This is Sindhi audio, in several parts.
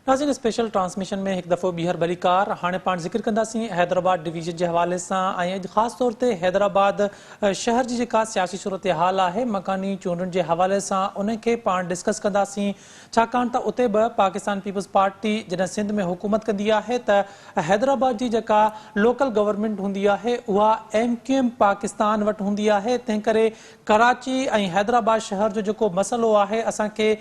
ناظرين اسپيشل ٽرانسميشن ۾ هڪ دفعو ٻيهر ڀليڪار. هاڻي پاڻ ذڪر ڪنداسين حيدرآباد ڊويزن جي حوالي سان ۽ اڄ خاص طور تي حيدرآباد شهر جي جيڪا سياسي صورتحال آهي مڪاني چونڊن جي حوالي سان ان کي پاڻ ڊسڪس ڪنداسين ڇاڪاڻ ته اتي به پاڪستان پيپلز پارٽي جڏهن سنڌ ۾ حڪومت ڪندي آهي ته حيدرآباد جي جيڪا لوڪل گورنمينٽ هوندي آهي اها ايم ڪيو ايم پاڪستان وٽ هوندي آهي تنهن ڪري ڪراچي ۽ حيدرآباد شهر جو جيڪو مسئلو آهي اسان کي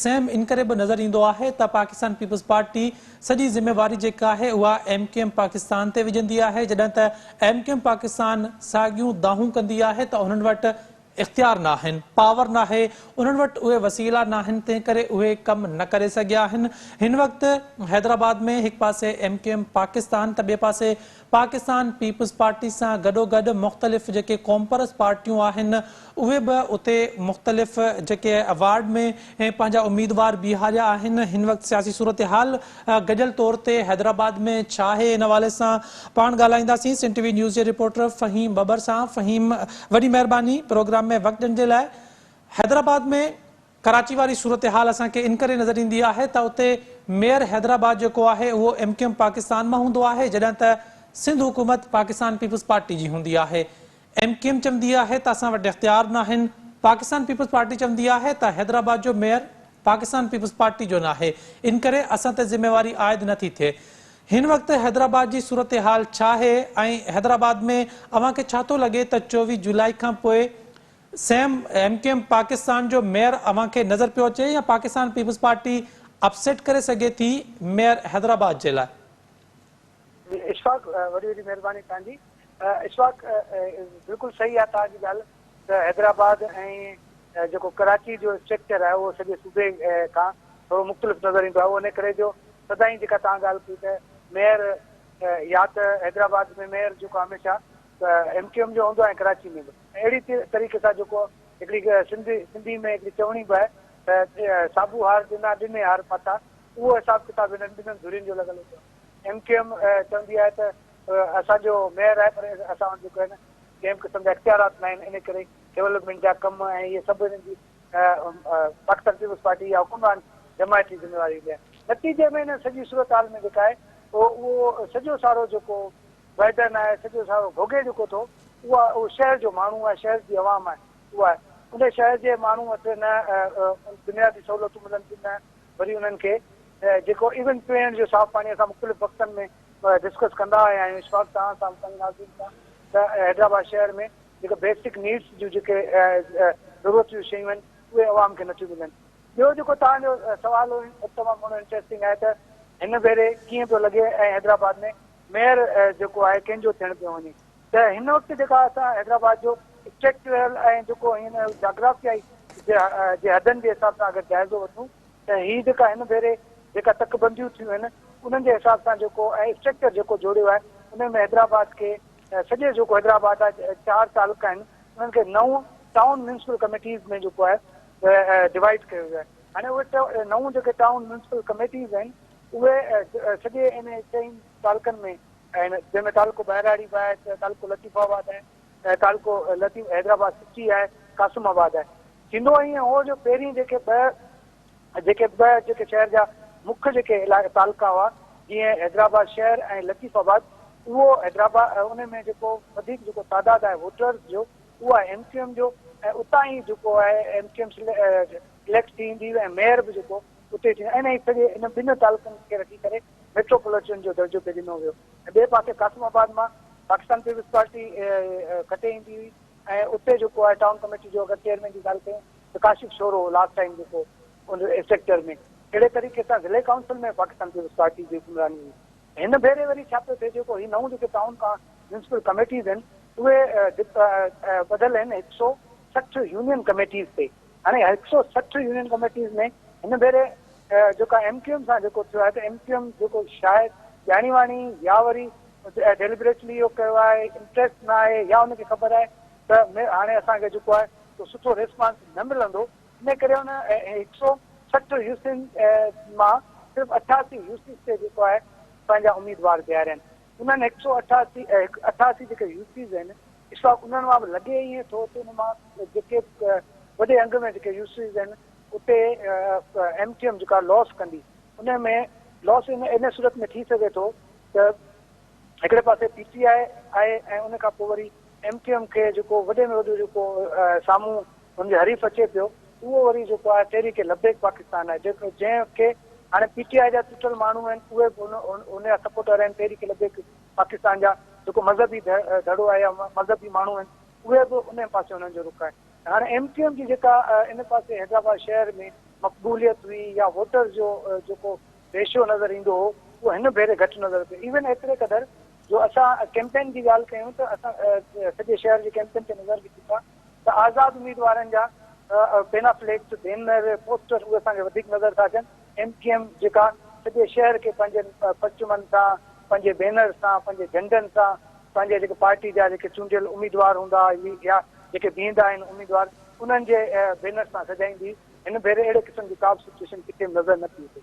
سيم ان ڪري به نظر ايندو آهي ته پاڪستان پيپلز پارٽي سڄي ذميواري جيڪا آهي اها ايم ڪيو ايم پاڪستان تي وجهندي آهي جڏهن ته ايم ڪيو ايم پاڪستان ساڳيون دانهون ڪندي آهي ته انهن وٽ اختيار ناهن، پاور ناهي، انهن وٽ اهي وسيلا ناهن تنهن ڪري اهي ڪم نه ڪري سگهيا آهن. هن وقت حيدرآباد ۾ هڪ پاسي ايم ڪيو ايم پاڪستان ته ٻئي پاسي پاڪستان پيپلز پارٽي سان گڏوگڏ مختلف جيڪي قومپرست پارٽيون آهن اهي به اتي مختلف جيڪي وارڊ ۾ پنهنجا اميدوار بيهاريا آهن. هن وقت سياسي صورتحال گڏيل طور تي حيدرآباد ۾ ڇا آهي ان حوالي سان پاڻ ڳالهائينداسين سنڌ ٽي وي نيوز جي رپورٽر فهيم ٻٻر سان. فهيم وڏي مهرباني پروگرام ۾ وقت ڏيڻ جي لاء. حيدرآباد ۾ ڪراچي واري صورتحال اسان کي انڪري نظر ايندي آهي ته اتي ميئر حيدرآباد جيڪو آهي اهو ايم ڪيو ايم پاڪستان مان هوندو آهي جڏهن ته سنڌ حڪومت پاڪستان پيپلز پارٽي جي هوندي آهي. ايم ڪيو ايم چوندي آهي ته اسان وٽ اختيار ناهن، پاڪستان پيپلز پارٽي چوندي آهي ته حيدرآباد جو ميئر پاڪستان پيپلز پارٽي جو ناهي انڪري اسان تي ذميواري عائد نه ٿي ٿئي. هن وقت حيدرآباد جي صورتحال ڇا آهي ۽ حيدرآباد ۾ اوهان کي ڇا ٿو لڳي ته 24 جولائي کان پوء same M Q M Pakistan جو ميئر اوهان کي نظر پيو اچي يا پاڪستان پيپلز پارٽي اپسيٽ ڪري سگهي ٿي ميئر حيدرآباد جي لاء؟ اشفاق وڏي وڏي مهرباني توهان جي. اشفاق بلڪل صحيح آهي توهان جي ڳالهه ته حيدرآباد ۽ جيڪو ڪراچي جو اسٽرڪچر آهي اهو سڄي صوبي کان ٿورو مختلف نظر ايندو آهي ان ڪري جو سدائين جيڪا توهان ڳالهه ڪئي ته ميئر يا ته حيدرآباد ۾ ميئر جيڪو هميشه ايم ڪيو ايم جو هوندو آهي ۽ ڪراچي ۾ به اهڙي طريقي سان جيڪو هڪڙي سنڌي سنڌي ۾ هڪڙي چوڻي به آهي ته صابو هار ڏنا ڏني هار پاتا اهو حساب ڪتاب هنن ٻنهن ڌرين جو لڳل هوندو آهي. ايم ڪيو ايم چوندي آهي ته اسان جو ميئر آهي پر اسان وٽ جيڪو آهي نه ڪنهن به قسم جا اختيارات نه آهن ان ڪري ڊولپمينٽ جا ڪم ۽ اهي سڀ هنن جي پاڪستان پيپلز پارٽي يا حڪمران جماعت جي ذميواري هوندي آهي. نتيجي ۾ هن سڄي صورتحال ۾ جيڪا آهي اهو سڄو سارو جيڪو بائيڊن آهي سڄو سارو ڀوڳي جيڪو ٿو اهو اهو شهر جو ماڻهو آهي شهر جي عوام آهي اهو آهي ان شهر جي ماڻهو وٽ نه بنيادي سهولتون ملن ٿيون نه وري انهن کي جيڪو ايون پيئڻ جو صاف پاڻي اسان مختلف وقتن ۾ ڊسڪس ڪندا آيا آهيون اشفاق توهان سان پنهنجي ناظرين سان ته حيدرآباد شهر ۾ جيڪي بيسڪ نيڊس جون جيڪي ضرورت جون شيون آهن اهي عوام کي نٿيون ملن ٻيو جيڪو توهان جو سوال هو تمام گهڻو انٽريسٽنگ آهي ته هن ڀيري ڪيئن پيو لڳي ۽ حيدرآباد ۾ ميئر جيڪو آهي ڪنهن جو ٿيڻ پيو وڃي ته هن وقت جيڪا اسان حيدرآباد جو اسٽرڪچرل ۽ جيڪو هن جاگرافيائي جي حدن جي حساب سان اگر جائزو وٺون ته هي جيڪا هن ڀيري جيڪا تڪ بنديون ٿيون آهن انهن جي حساب سان جيڪو ۽ اسٽرڪچر جيڪو جوڙيو آهي ان ۾ حيدرآباد کي سڄي جيڪو حيدرآباد جا چار تعلقا آهن انهن کي نو ٽائون ميونسپل ڪميٽيز ۾ جيڪو آهي ڊوائيڊ ڪيو ويو آهي هاڻي اهي نو جيڪي ٽائون ميونسپل ڪميٽيز آهن اهي سڄي انهن چئن تعلقن ۾ آهن، جنهن ۾ تعلقو ٻهراڙي به آهي، تعلقو لطيف آباد آهي، تعلقو لطيف حيدرآباد سٽي آهي، قاسم آباد آهي. ٿيندو ائين هو جو پهرين جيڪي ٻه جيڪي ٻه جيڪي شهر جا مک جيڪي تعلقا هئا جيئن حيدرآباد شهر ۽ لطيف آباد اهو حيدرآباد ان ۾ جيڪو وڌيڪ جيڪو تعداد آهي ووٽرز جو اهو آهي ايم ڪيو ايم جو ۽ اتان ئي جيڪو آهي ايم ڪيو ايم سليڪٽ ٿي ايندي هئي ۽ ميئر به جيڪو اتي ٿيندو ۽ انهيء سڄي ان ٻن تعلقن کي رکي ڪري ميٽروپوليٽن جو درجو پئي ڏنو ويو ۽ ٻئي پاسي قاسم آباد مان پاڪستان پيپلز پارٽي کٽي ايندي هئي ۽ اتي جيڪو آهي ٽائون ڪميٽي جو اگر چيئرمين جي ڳالهه ڪيون ته ڪاشف شورو هو لاسٽ ٽائيم جيڪو ان سيڪٽر ۾ اهڙي طريقي سان ضلعي ڪائونسل ۾ پاڪستان پيپلز پارٽي جي حڪمراني هئي هن ڀيري وري ڇا پيو ٿئي جيڪو هي نئون جيڪي ٽائون کان ميونسپل ڪميٽيز آهن اهي ٻڌل آهن هڪ سو 60 يونين ڪميٽيز تي هاڻي 160 يونين ڪميٽيز ۾ هن ڀيري جيڪا ايم ڪيو ايم سان جيڪو ٿيو آهي ته ايم ڪيو ايم جيڪو شايد ڄاڻي واڻي يا وري ڊيلبريٽلي اهو ڪيو آهي انٽريسٽ نه آهي يا ان کي خبر آهي ته هاڻي اسان کي جيڪو آهي سو سٺو ريسپانس نه ملندو ان ڪري ان 160 يوسين مان صرف 88 يوسيز تي جيڪو آهي پنهنجا اميدوار بيهاريا آهن انهن 188 88 جيڪي يوسيز آهن اشفاق انهن مان به لڳي ائين ٿو ته ان مان جيڪي وڏي انگ ۾ جيڪي يوسيز آهن اتي ايم ڪيو ايم جيڪا لاس ڪندي ان ۾ لاس ان ان صورت ۾ ٿي سگهي ٿو ته هڪڙي پاسي پي ٽي آء آهي ۽ ان کان پوء وري ايم ڪيو ايم کي جيڪو وڏي ۾ وڏو جيڪو سامهون ان جي حريف اچي پيو اهو وري جيڪو آهي تحريڪ لبيڪ پاڪستان آهي جيڪو جنهن کي هاڻي پي ٽي آء جا ٽٽل ماڻهو آهن اهي به ان ان جا سپورٽر آهن تحريڪ لبيڪ پاڪستان جا جيڪو مذهبي ڌڙو آهي يا مذهبي ماڻهو آهن اهي به ان پاسي انهن جو رخ آهي هاڻي ايم ڪيو ايم جي جيڪا ان پاسي حيدرآباد شهر ۾ مقبوليت هئي يا ووٽرز جو جيڪو ريشو نظر ايندو هو اهو هن ڀيري گهٽ نظر پيو ايون ايتري قدر جو اسان ڪيمپين جي ڳالهه ڪيون ته اسان سڄي شهر جي ڪيمپين تي نظر وجهون ٿا ته آزاد اميدوارن جا پينافليڪس، بينر، پوسٽر اهي اسان کي وڌيڪ نظر ٿا اچن. ايم ڪيو ايم جيڪا سڄي شهر کي پنهنجن پرچمن سان، پنهنجي بينرز سان، پنهنجي جهنڊن سان، پنهنجي جيڪي پارٽي جا جيڪي چونڊيل اميدوار هوندا يا جيڪي بيهندا آهن اميدوار انهن جي بينرز سان سجائيندي هن ڀيري اهڙي قسم جي ڪا به سچوئيشن ڪٿي به نظر نه پئي اچي.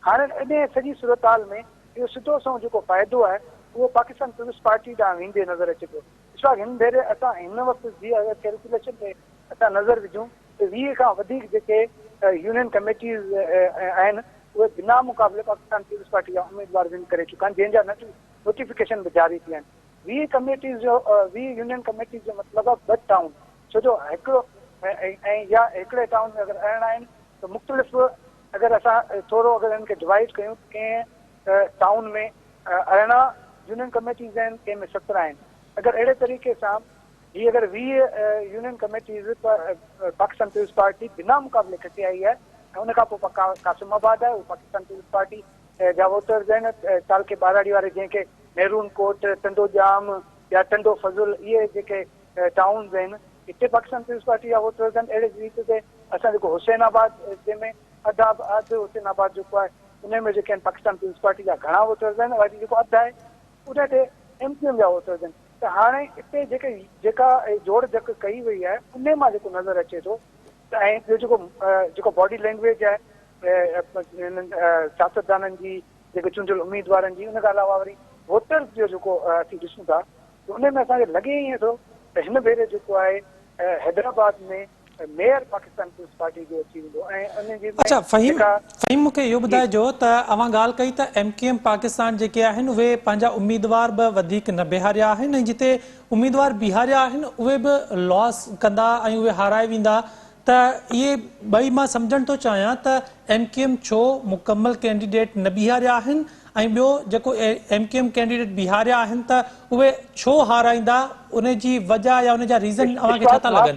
هاڻي انهيء سڄي صورتحال ۾ اهو سڌو سنئون جيڪو فائدو آهي اهو پاڪستان پيپلز پارٽي ڏانهن ويندي نظر اچي پيو. اشفاق هن ڀيري اسان هن وقت جي اگر ڪيلڪوليشن تي اسان نظر وجهون ته 20 کان وڌيڪ جيڪي يونين ڪميٽيز آهن اهي بنا مقابلي پاڪستان پيپلز پارٽي جا اميدوار ون ڪري چڪا آهن جنهن جا نوٽيفڪيشن به جاري ٿيا آهن. 20 ڪميٽيز جو 20 يونين ڪميٽيز جو مطلب آهي ٻه ٽائون ڇو جو هڪڙو ۽ يا هڪڙي ٽائون ۾ اگر 18 آهن ته مختلف اگر اسان ٿورو اگر انهن کي ڊوائيڊ ڪيون ته ڪنهن ٽائون ۾ 18 يونين ڪميٽيز آهن ڪنهن ۾ 17 آهن اگر اهڙي طريقي سان هي اگر 20 union committees Pakistan peoples party بنا مقابلي کٽي آئي آهي ۽ ان کان پوء قاسم آباد آهي اهو پاڪستان پيپلز پارٽي جا ووٽرز آهن تعلقي ٻهراڙي واري جنهن کي ميرون ڪوٽ ٽنڊو ڄام يا ٽنڊو فضل اهي جيڪي ٽائونز آهن اتي پاڪستان پيپلز پارٽي جا ووٽرز آهن اهڙي ريت تي اسان جيڪو حسين آباد جنهن ۾ اڌ اڌ حسين آباد جيڪو آهي ان ۾ جيڪي آهن پاڪستان پيپلز پارٽي جا گهڻا ووٽرز آهن وري جيڪو اڌ آهي ان تي ايم ڪيو ايم جا ووٽرز آهن ته هاڻي اتي جيڪي جيڪا جوڙ جڪ ڪئي وئي آهي ان مان جيڪو نظر اچي ٿو ته ۽ ٻيو جيڪو جيڪو باڊي لينگويج آهي انهن سياستدانن جي جيڪي چونڊيل اميدوارن جي ان کان علاوه وري ووٽرز جو جيڪو اسين ڏسون ٿا ته ان ۾ اسان کي لڳي ائين ٿو ته هن ڀيري جيڪو آهي Hyderabad ۾ mayor Pakistan peoples party جو اچي ويندو ۽ ان جي ۾ اڇا فهيم جيڪا فهيم مون کي اهو جي ٻڌائجو ته اوهان ڳالهه ڪئي ته ايم ڪيو ايم پاڪستان جيڪي آهن اهي پنهنجا اميدوار به وڌيڪ نه بيهاريا آهن ۽ جتي اميدوار بيهاريا آهن اهي به لاس ڪندا ۽ اهي هارائي ويندا ته اهي ٻئي مان سمجهڻ ٿو چاهيان ته ايم ڪيو ايم ڇو مڪمل ڪينڊيڊيٽ نه بيهاريا آهن ۽ ٻيو جيڪو ايم ڪيو ايم ڪينڊيڊيٽ بيهاريا آهن ته اهي ڇو هارائيندا ان جي وجه يا ان جا ريزن اوهان کي ڇا اشفاق ٿا لڳن؟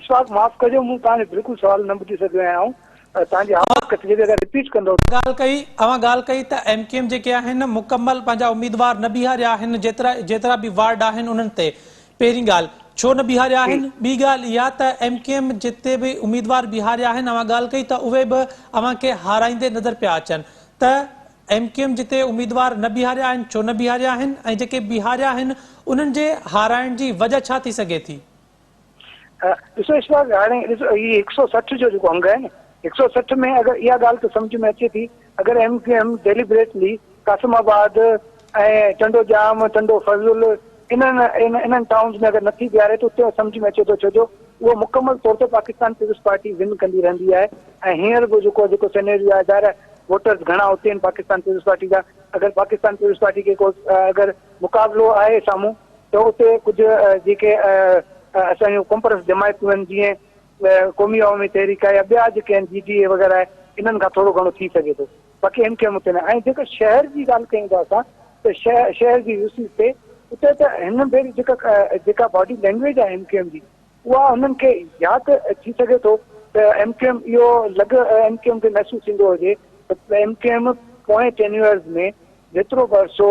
اشفاق معاف ڪجو مون توهان جو بلڪل سوال نه ٻڌي سگهيو آهيان آئون توهان جي آواز ڪٽجي وئي اگر رپيٽ ڪندو. ڳالهه ڪئي اوهان ڳالهه ڪئي ته ايم ڪيو ايم جيڪي آهن مڪمل پنهنجا اميدوار نه بيهاريا آهن جيترا جيترا به وارڊ آهن انهن تي پهرين ڳالهه، ڇو نه بيهاريا آهن؟ ٻي ڳالهه اها ته ايم ڪيو ايم جتي به اميدوار بيهاريا آهن، اوهان ڳالهه ڪئي ته اهي به اوهان کي هارائيندي نظر پيا اچن ته ايم ڪيو ايم جتي اميدوار نه بيهاريا آهن، ڇو نه بيهاريا آهن ۽ جيڪي بيهاريا آهن انهن جي هارائڻ جي وجه ڇا ٿي سگهي ٿي؟ ڏسو اشفاق هاڻي ڏسو هي هڪ سئو 60 جو جيڪو انگ آهي نه هڪ سئو 60 ۾ اگر اها ڳالهه ته سمجهه ۾ اچي ٿي اگر M Q M deliberately Qasimabad ۽ Tando Jam Tando Fazal انهن انهن ٽائونز ۾ اگر نٿي بيهاري ته اتي سمجهه ۾ اچي ٿو ڇو جو اهو مڪمل طور تي پاڪستان پيپلز پارٽي ون ڪندي رهندي آهي ۽ هينئر به جيڪو جيڪو سينيريو آهي ظاهر آهي ووٽرز گهڻا اتي آهن پاڪستان پيپلز پارٽي جا اگر پاڪستان پيپلز پارٽي کي ڪو اگر مقابلو آهي سامهون ته اتي ڪجهه جيڪي اسان جون قومپرست جماعتون آهن جيئن قومي عوامي تحريڪ آهي يا ٻيا جيڪي آهن جي ڊي اي وغيره آهي انهن کان ٿورو گهڻو ٿي سگهي ٿو باقي ايم ڪيو ايم اتي نه ۽ جيڪو شهر جي ڳالهه ڪيون ٿا اسان ته شهر جي يو سيز تي اتي ته هن ڀيري جيڪا جيڪا باڊي لينگويج آهي ايم ڪيو ايم جي اها هنن کي يا ته ٿي سگهي ٿو ته ايم ڪيو ايم اهو لڳ ايم ڪيو ايم کي محسوس ٿيندو هجي ته ايم ڪيو ايم پوئين ٽينيورز ۾ جيترو به عرصو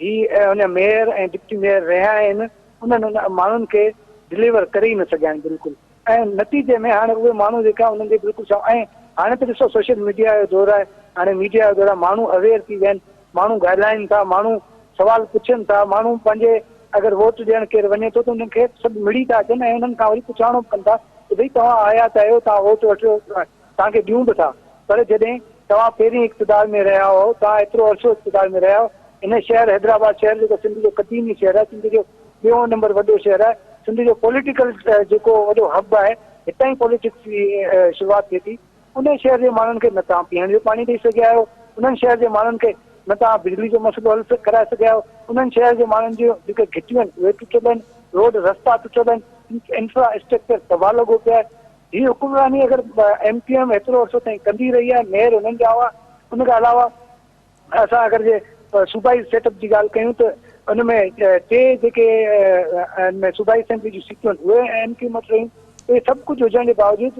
هي ان ميئر ۽ ڊپٽي ميئر رهيا آهن انهن ان ماڻهن کي ڊليور ڪري ئي نه سگهيا آهن بلڪل ۽ نتيجي ۾ هاڻي اهي ماڻهو جيڪا انهن جي بلڪل سا ۽ هاڻي ته ڏسو سوشل ميڊيا جو دور آهي هاڻي ميڊيا جو دور آهي ماڻهو اويئر ٿي ويا آهن ماڻهو ڳالهائين ٿا ماڻهو سوال پڇن ٿا ماڻهو پنهنجي اگر ووٽ ڏيڻ ڪير وڃي ٿو ته انهن کي سڀ مڙي ٿا اچن ۽ انهن کان وري پڇاڻو به ڪن ٿا ته ڀئي توهان آيا ته آهيو توهان ووٽ وٺو توهان کي ڏيون به ٿا پر جڏهن توهان پهرين اقتدار ۾ رهيا هئو توهان ايترو عرصو اقتدار ۾ رهيا هئو هن شهر حيدرآباد شهر جيڪو سنڌ جو قديمي شهر آهي سنڌ جو ٻيون نمبر وڏو شهر آهي سنڌ جو پوليٽيڪل جيڪو وڏو هب آهي هتان ئي پوليٽڪس جي شروعات ٿئي ٿي ان شهر جي ماڻهن کي نه توهان پيئڻ جو پاڻي ڏئي سگهيا آهيو انهن شهر جي ماڻهن کي نه توهان بجلي جو مسئلو حل ڪرائي سگهيا آهيو، انهن شهر جي ماڻهن جون جيڪي گهٽيون آهن اهي ٽٽل آهن، روڊ رستا ٽٽل آهن، انفرا اسٽرڪچر تباهه لڳو پيو آهي. هي حڪمراني اگر ايم ڪيو ايم هيترو عرصو تائين ڪندي رهي آهي، ميئر انهن جا هئا، ان کان علاوه اسان اگر جي صوبائي سيٽ اپ جي ڳالهه ڪيون ته ان ۾ ٽي جيڪي ان ۾ صوبائي اسيمبلي جون سيٽون آهن اهي ايم ڪيو ايم وٽ رهيون. اهي سڀ ڪجهه هجڻ جي باوجود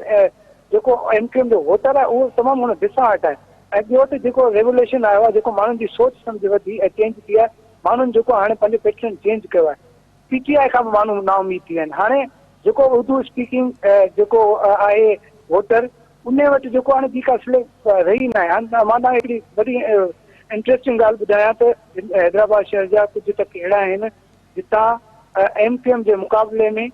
جيڪو ايم ڪيو ايم جو ووٽر آهي اهو تمام گهڻو ڊس هارٽ آهي ۽ ٻيو ته جيڪو ريوليوشن آيو آهي جيڪو ماڻهن جي سوچ سمجهه وڌي ۽ چينج ٿي آهي ماڻهن جيڪو هاڻي پنهنجو پيٽرن چينج ڪيو آهي پي ٽي آء کان به ماڻهو نااميد ٿي ويا آهن هاڻي جيڪو اردو اسپيڪنگ جيڪو آهي ووٽر ان وٽ جيڪو هاڻي ٻي ڪا سليڪٽ رهي ناهي هاڻي مان توهان کي هڪڙي وڏي انٽريسٽنگ ڳالهه ٻڌايان ته حيدرآباد شهر جا ڪجهه تڪ اهڙا آهن جتان ايم ڪيو ايم جي مقابلي ۾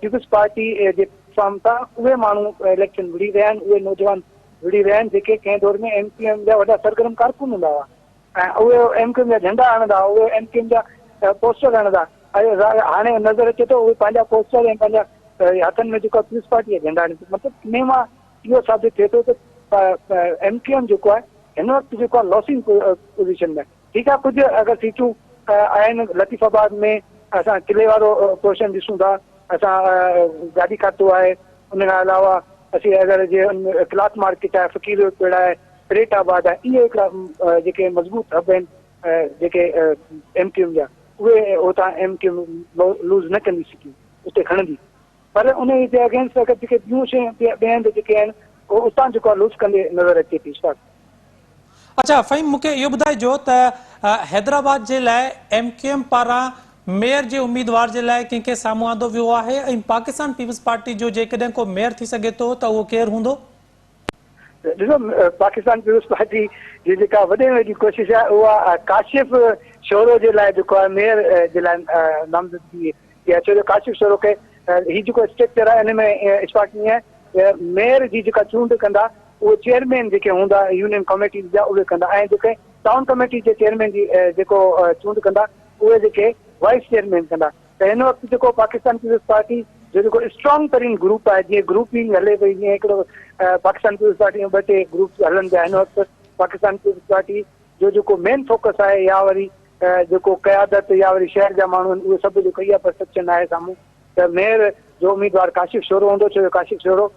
پيپلز پارٽي جي فارم تان اهي ماڻهو اليڪشن وڙهي رهيا آهن اهي نوجوان وڙهي رهيا آهن جيڪي ڪنهن دور ۾ ايم ڪيو ايم جا وڏا سرگرم ڪارڪن هوندا هئا ۽ اهي ايم ڪيو ايم جا جهنڊا هڻندا هئا اهي ايم ڪيو ايم جا پوسٽر هڻندا هاڻي نظر اچي ٿو اهي پنهنجا پوسٽر ۽ پنهنجا هٿن ۾ جيڪو پيپلز پارٽي جا جهنڊا هڻي مطلب انهي مان اهو ثابت ٿئي ٿو ته ايم ڪيو ايم جيڪو آهي هن وقت جيڪو آهي لوسنگ پوزيشن ۾ ٺيڪ آ ڪجهه اگر سيٽون آهن لطيف آباد ۾ اسان قلعي وارو پورشن ڏسون ٿا اسان گاڏي کاتو آهي ان کان علاوه اسين اگر جي ڪلاٿ مارڪيٽ آهي فقير جو پڙ آهي پريٽ آباد آهي اهي هڪڙا جيڪي مضبوط هب آهن جيڪي ايم ڪيو ايم جا اهي اتان ايم ڪيو ايم لوز نه ڪندي سيٽون اتي کڻندي پر انهيء جي اگينسٽ اگر جيڪي ٻيون شيون ٻئي هنڌ جيڪي آهن اهي اتان جيڪو آهي لوز ڪندي نظر اچي ٿي اشفاق. اڇا فهيم مون کي اهو ٻڌائجو ته حيدرآباد جي لاء ايم ڪيو ايم پاران ميئر جي اميدوار جي لاء ڪنهن کي سامهون آندو ويو آهي ۽ پاڪستان پيپلز پارٽي جو جيڪڏهن ڪو ميئر ٿي سگهي ٿو ته اهو ڪير هوندو؟ ڏسو پاڪستان پيپلز پارٽي جي جيڪا وڏي ۾ وڏي ڪوشش آهي اها ڪاشف شورو جي لاء جيڪو آهي ميئر جي لاء نامزدگي ٿي آهي ڇو جو ڪاشف شورو کي هي جيڪو اسٽرڪچر آهي ان ۾ اشفاق ائين آهي ميئر جي جيڪا چونڊ ڪندا اهي چيئرمين جيڪي هوندا يونين ڪميٽيز جا اهي ڪندا ۽ جيڪي ٽائون ڪميٽي جي چيئرمين جي جيڪو چونڊ ڪندا اهي جيڪي وائيس چيئرمين ڪندا ته هن وقت جيڪو پاڪستان پيپلز پارٽي جو جيڪو اسٽرانگ ترين گروپ آهي جيئن گروپنگ هلي پئي جيئن هڪڙو پاڪستان پيپلز پارٽي ۾ ٻه ٽي گروپس هلن پيا هن وقت پاڪستان پيپلز پارٽي جو جيڪو مين فوڪس آهي يا وري جيڪو قيادت يا وري شهر جا ماڻهو آهن اهي سڀ جيڪو اها پرسيپشن آهي سامهون ته ميئر جو اميدوار ڪاشف شورو هوندو ڇو جو ڪاشف شورو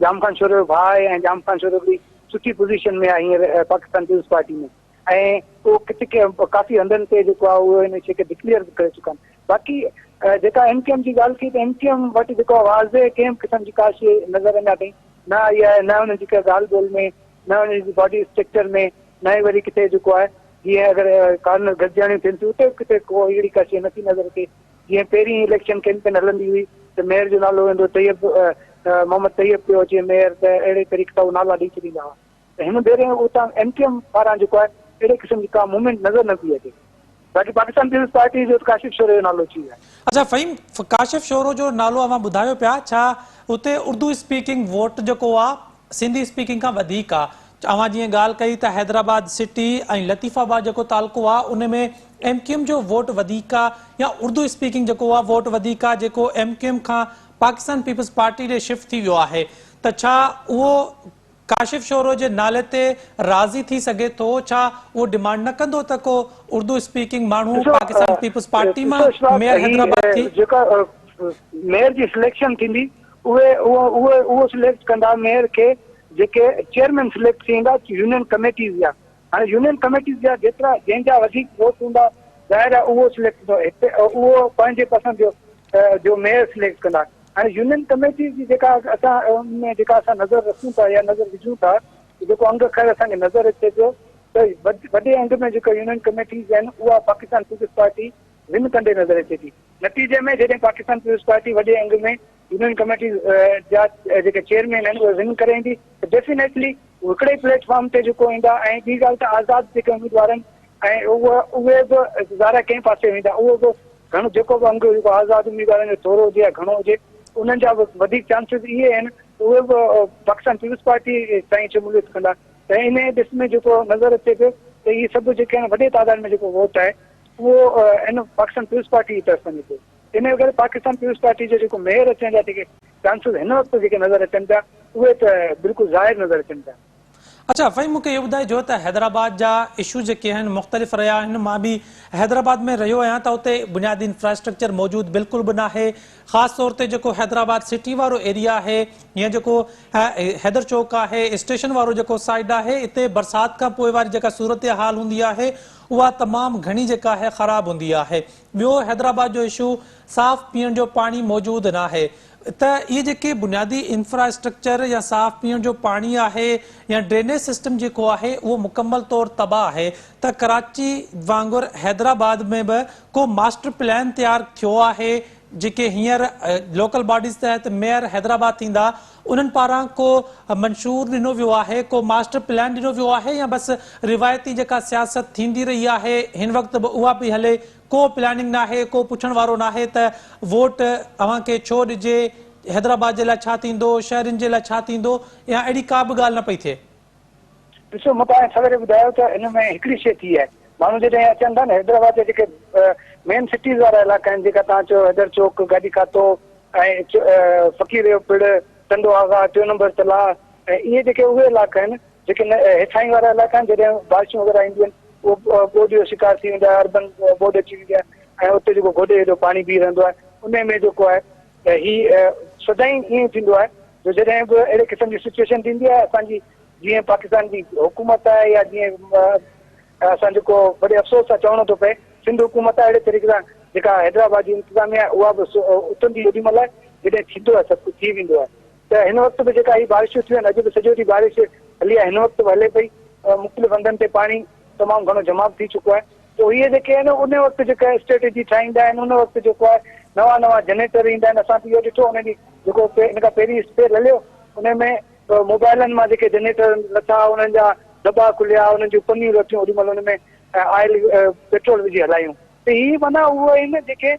ڄام خان شورو جو ڀاء آهي ۽ ڄام خان شورو هڪڙي سٺي پوزيشن ۾ آهي هينئر پاڪستان پيپلز پارٽي ۾ ۽ اهو ڪٿي ڪافي هنڌن تي جيڪو آهي اهو ان شيء کي ڊڪليئر به ڪري چڪا آهن. باقي جيڪا ايم ڪيو ايم جي ڳالهه ٿي ته ايم ڪيو ايم وٽ جيڪو آهي واضح ڪنهن به قسم جي ڪا شيء نظر اڃا تائين نه آئي آهي نه انهن جي ڪا ڳالهه ٻولهه ۾ نه انهن جي باڊي اسٽرڪچر ۾ نه ئي وري ڪٿي جيڪو آهي جيئن اگر ڪارنر گڏجاڻيون ٿين ٿيون اتي به ڪٿي ڪو اهڙي ڪا شيء نٿي نظر اچي جيئن پهرين اليڪشن ڪيمپين هلندي هئي ته ميئر جو نالو ويندو طيب محمد طيب پيو اچي ميئر ته اهڙي طريقي سان اهي نالا ڏئي ڇڏيندا هئا. ته هن ڀيري اتان ايم ڪيو ايم پاران جيڪو آهي اهڙي قسم جي ڪا موومينٽ نظر نه پئي اچي. باقي پاڪستان پيپلز پارٽي جو ته ڪاشف شورو جو نالو اچي ويو آهي. اڇا فهيم ڪاشف شورو جو نالو اوهان ٻڌايو پيا ڇا اتي اردو اسپيڪنگ ووٽ جيڪو آ سنڌي اسپيڪنگ کان وڌيڪ آ اوهان جيئن ڳالهه ڪئي ته حيدرآباد سٽي ۽ لطيف آباد جيڪو تعلقو آ ان ۾ ايم ڪيو ايم جو ووٽ وڌيڪ آ يا اردو اسپيڪنگ جيڪو آ ووٽ وڌيڪ آ جيڪو ايم ڪيو ايم کان پاڪستان پيپلز پارٽي ڏي شفٽ ٿي ويو آهي ته ڇا اهو ڪاشف شورو جي نالي تي راضي ٿي سگهي ٿو؟ ڇا اهو ڊمانڊ نه ڪندو ته ڪو اردو اسپيڪنگ ماڻهو ڏسو پاڪستان پيپلز پارٽي ڏسو مان اشفاق ميئر هي حيدرآباد ٿئي؟ جيڪا ميئر جي سليڪشن ٿيندي اهي اهو اهي اهو سليڪٽ ڪندا ميئر کي جيڪي چيئرمين سليڪٽ ٿيندا يونين ڪميٽيز جا هاڻي يونين ڪميٽيز جا جيترا جنهن جا وڌيڪ ووٽ هوندا ظاهر آهي اهو سليڪٽ ٿيندو هتي اهو پنهنجي پسند جو جو ميئر سليڪٽ ڪندا هاڻي يونين ڪميٽي جي جيڪا اسان ان ۾ جيڪا اسان نظر رکون ٿا يا نظر وجهون ٿا ته جيڪو انگ اکر اسان کي نظر اچي پيو ته وڏي انگ ۾ جيڪا يونين ڪميٽيز آهن اها پاڪستان پيپلز پارٽي ون ڪندي نظر اچي ٿي. نتيجي ۾ جڏهن پاڪستان پيپلز پارٽي وڏي انگ ۾ يونين ڪميٽيز جا جيڪي چيئرمين آهن اهي ون ڪري ايندي ته ڊيفينيٽلي هو هڪڙي ئي پليٽ فارم تي جيڪو ايندا ۽ ٻي ڳالهه ته آزاد جيڪي اميدوار آهن ۽ اهي به ظاهر آهي ڪنهن پاسي ويندا اهو به گهڻو جيڪو به انگ جيڪو آزاد اميدوارن جو ٿورو هجي يا گهڻو هجي انهن جا به وڌيڪ چانسز اهي آهن ته اهي به پاڪستان پيپلز پارٽي سان ئي شموليت ڪندا ته انهي ڏس ۾ جيڪو نظر اچي پيو ته اهي سڀ جيڪي آهن وڏي تعداد ۾ جيڪو ووٽ آهي اهو ان پاڪستان پيپلز پارٽي جي طرف وڃي پيو انهي ڪري پاڪستان پيپلز پارٽي جو جيڪو ميئر اچڻ جا جيڪي چانسز هن وقت جيڪي نظر اچن پيا اهي ته بلڪل ظاهر نظر اچن پيا. اڇا فهيم مون کي اهو ٻڌائجو ته حيدرآباد جا اشو جيڪي آهن مختلف رهيا آهن مان به حيدرآباد ۾ رهيو آهيان ته اتي بنيادي انفراسٽرڪچر موجود بلڪل به ناهي خاص طور تي جيڪو حيدرآباد سٽي وارو ايريا آهي يا جيڪو حيدر چوڪ آهي اسٽيشن وارو جيڪو سائيڊ آهي اتي برسات کان پوء واري جيڪا صورتحال هوندي آهي اها تمام گهڻي جيڪا آهي خراب هوندي آهي ٻيو حيدرآباد جو اشو صاف پيئڻ جو پاڻي موجود ناهي ته اهي جيڪي بنيادي انفراسٽرڪچر يا صاف پيئڻ جو پاڻي آهي يا ڊرينيج سسٽم جيڪو آهي اهو مڪمل طور تباهه آهي ته ڪراچي وانگر حيدرآباد ۾ به ڪو ماسٽر پلان تيار ٿيو آهي جيڪي هينئر لوڪل باڊيز تحت ميئر حيدرآباد ٿيندا انهن پاران ڪو منشور ڏنو ويو آهي ڪو ماسٽر پلان ڏنو ويو آهي يا بس روايتي جيڪا سياست ٿيندي رهي آهي هن وقت به اها پئي هلي ڪو پلاننگ ناهي، ڪو پڇڻ وارو ناهي ته ووٽ اوهان کي ڇو ڏجي، حيدرآباد جي لاء ڇا ٿيندو، شهرين جي لاء ڇا ٿيندو يا اهڙي ڪا به ڳالهه نه پئي ٿئي. ڏسو مان توهان کي سويري ٻڌايو ته ان ۾ هڪڙي شيء ٿي آهي، ماڻهو جڏهن اچن ٿا نه حيدرآباد جا جيڪي مين سٽيز وارا علائقا آهن جيڪا توهان چيو حيدر چوڪ، گاڏي کاتو ۽ فقير جو پڙ، ٽنڊو آغا، ٽيون نمبر تلاء ۽ اهي جيڪي اهي علائقا آهن جيڪي هيٺاهين وارا علائقا آهن جڏهن بارشون وغيره اينديون آهن اهو ٻوڏ جو شڪار ٿي ويندا آهي اربن ٻوڏ اچي ويندي آهي ۽ اتي جيڪو گوڏي هيڏو پاڻي بيهي رهندو آهي انهي ۾ جيڪو آهي ته هي سدائين ائين ٿيندو آهي جو جڏهن به اهڙي قسم جي سچويشن ٿيندي آهي اسان جي جيئن پاڪستان جي حڪومت آهي يا جيئن اسان جيڪو وڏي افسوس سان چوڻو ٿو پئي سنڌ حڪومت آهي اهڙي طريقي سان جيڪا حيدرآباد جي انتظاميا آهي اها به اٿندي اوڏي مهل آهي جڏهن ٿيندو آهي سڀ ڪجهه ٿي ويندو آهي ته هن وقت به جيڪا هي بارشون ٿيون آهن اڄ به سڄو ڏينهن بارش هلي آهي هن وقت به هلي پئي مختلف هنڌن تي پاڻي تمام گهڻو جمع به ٿي چڪو آهي ته اهي جيڪي آهن ان وقت جيڪا اسٽريٽجي ٺاهيندا آهن ان وقت جيڪو آهي نوان نوان جنريٽر ايندا آهن اسان ته اهو ڏٺو ان ڏينهن جيڪو ان کان پهرين اسپيل هليو ان ۾ موبائلن مان جيڪي جنريٽر لٿا انهن جا دٻا کليا انهن جون پنيون لٿيون اوڏي مهل ان ۾ آئل پيٽرول وجهي هلايون ته هي معنيٰ اهو آهن جيڪي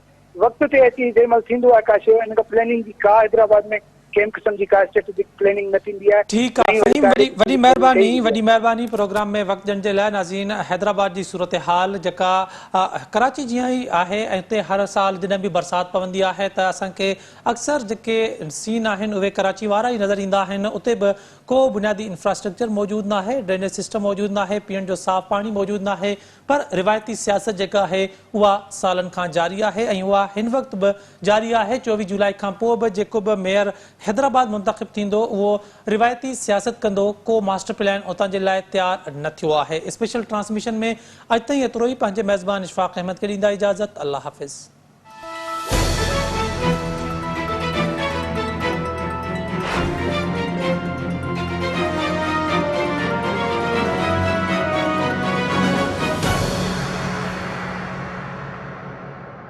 وقت تي اچي جنهن مهل ٿيندو آهي ڪا شيء ان کان پلاننگ جي ڪا حيدرآباد ۾ ڪنهن به قسم جي ڪا اسٽريٽجڪ پلاننگ نه ٿيندي آهي ٺيڪ آ نه ئي وري فهيم ڪا وڏي اهڙي وڏي قسم جي پلاننگ ڪئي مهرباني ويندي وڏي آهي. مهرباني پروگرام ۾ وقت ڏيڻ جي لاء ناظرين حيدرآباد جي صورتحال جيڪا ڪراچي جيان ئي آهي ۽ اتي هر سال جڏهن به برسات پوندي آهي ته اسان کي اڪثر جيڪي سين آهن اهي ڪراچي وارا ئي نظر ايندا آهن اتي به ڪو بنيادي انفراسٽرڪچر موجود ناهي ڊرينيج سسٽم موجود ناهي پيئڻ جو صاف پاڻي موجود ناهي پر روايتي سياست جيڪا آهي اها سالن کان جاري آهي ۽ اها هن وقت به جاري آهي، 24 جولاء کان پوء به جيڪو به ميئر حيدرآباد منتخب ٿيندو اهو روايتي سياست ڪندو، ڪو ماسٽر پلان اتان جي لاء تيار نه ٿيو آهي. اسپيشل ٽرانسميشن ۾ اڄ تائين ايترو ئي، پنهنجي ميزبان اشفاق احمد کي ڏيندا اجازت، الله حافظ.